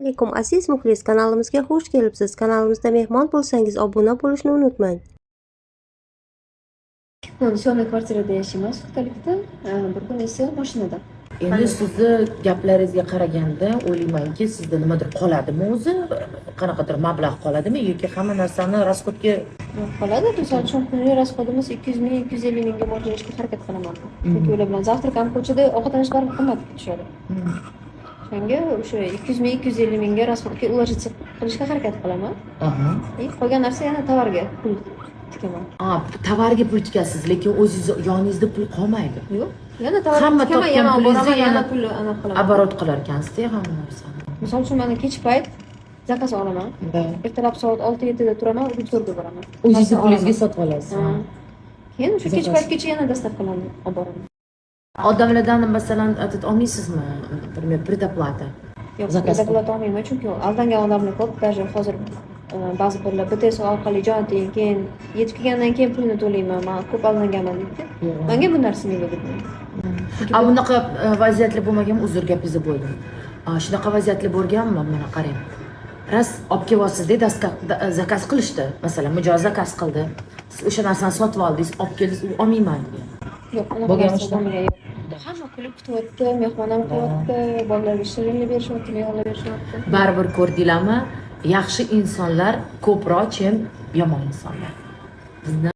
Alaykum, aziz muxlis, kanalimizga xush kelibsiz. Kanalimizda mehmon bo'lsangiz, obuna bo'lishni unutmang. Kun съёмный kvartirada yashayman sutkalikda, bir kun esa mashinada. Endi sizni gaplaringizga qaraganda o'ylaymanki, sizda nimadir qoladimi o'zi? Qanaqadir mablag' qoladimi yoki hamma narsani расход ga? Qoladi. Misol uchun, kunlik расход imiz 200 ming, 250 mingga mo'ljallashga harakat qilaman. Chunki ular bilan завтрак ham, ko'chada ovqatlanish baribir qimmatga tushadi. O'shanga o'sha 200 ming, 250 mingga расход ga уложиться qilishga harakat qilaman. И qolgan narsa yana tovarga pul tikaman. A, tovarga pul tikasiz, lekin o'zingizni yoningizda pul qolmaydi. Yo'q, yana tovarga Hamma tikaman, topgan yana olib pulingizni boraman, yana yana pul anaqa qilaman. Оборот qilar ekansizda hamma narsani. Misol uchun, mana kech payt заказ olaman. Ertalab soat 6-7da turaman, Luxorga boraman. O'zingizni Narsa pulingizga olaman. sotib olasiz. Ha. Keyin o'sha kech Заказ. paytgacha yana доставка larni olib boraman. Odamlardan, masalan, этот olmaysizmi, например, предоплата? Yo'q, Заказ. Предоплата olmayman, chunki aldangan odamlar ko'p. Даже hozir ba'zi birlar BTS orqali jo'nating, keyin yetib kelgandan keyin pulni to'layman, man ko'p aldanganman deydi. Manga bu narsa невыгодно. A bunaqa vaziyatlar bo'lmaganmi? Uzr, gapingizni bo'ldim. A, shunaqa vaziyatlar bo'lganmi? Mana qarang. Rost olib kelyapsizda, заказ qilishdi. Masalan, mijoz заказ qildi. Siz o'sha narsani sotib oldingiz, olib keldingiz, u olmayman degan. Yo'q, unaqa Bo'lganmi narsa shunaqa? bo'lmagan, yo'q. Hamma kulib kutyapti, mehmon ham qilyapti, bolalarga shirinlik berishyapti, mehmonlar berishyapti. Baribir ko'rdinglarmi? Yaxshi insonlar ko'proq, чем yomon insonlar. Bizni